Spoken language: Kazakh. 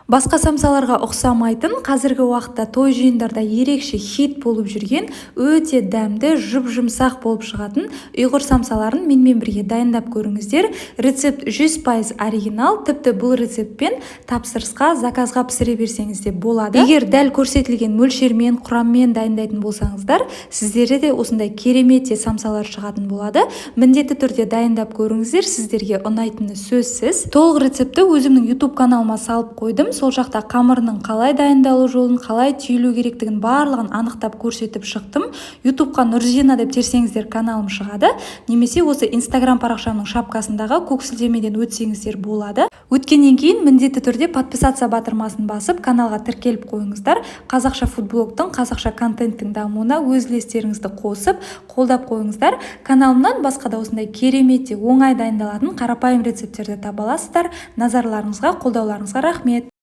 Басқа самсаларға ұқсамайтын, қазіргі уақытта той жиындарда ерекше хит болып жүрген, өте дәмді, жұп-жұмсақ болып шығатын ұйғыр самсаларын менімен бірге дайындап көріңіздер. Рецепт 100% оригинал, тіпті бұл рецептпен тапсырысқа, заказға пісіре берсеңіз де болады. Егер дәл көрсетілген мөлшермен, құраммен дайындайтын болсаңыздар, сіздерде де осындай керемет те самсалар шығатын болады. Міндетті түрде дайындап көріңіздер, сіздерге ұнайтыны сөзсіз. Толық рецептті өзімнің YouTube каналыма салып қойдым. Сол жақта қамырының қалай дайындалу жолын, қалай түйілу керектігін, барлығын анықтап көрсетіп шықтым. Ютубқа «Нұрзина» деп терсеңіздер, каналым шығады немесе осы Инстаграм парақшамның шапкасындағы көк сілтемеден өтсеңіздер болады. Өткеннен кейін міндетті түрде «Подписаться» батырмасын басып, каналға тіркеліп қойыңыздар. Қазақша фудблогтың, қазақша контенттің дамуына өз үлестеріңізді қосып, қолдап қойыңыздар. Каналымнан басқа да осындай керемет те оңай дайындалатын қарапайым рецепттерді таба аласыздар. Назарларыңызға, қолдауларыңызға рахмет.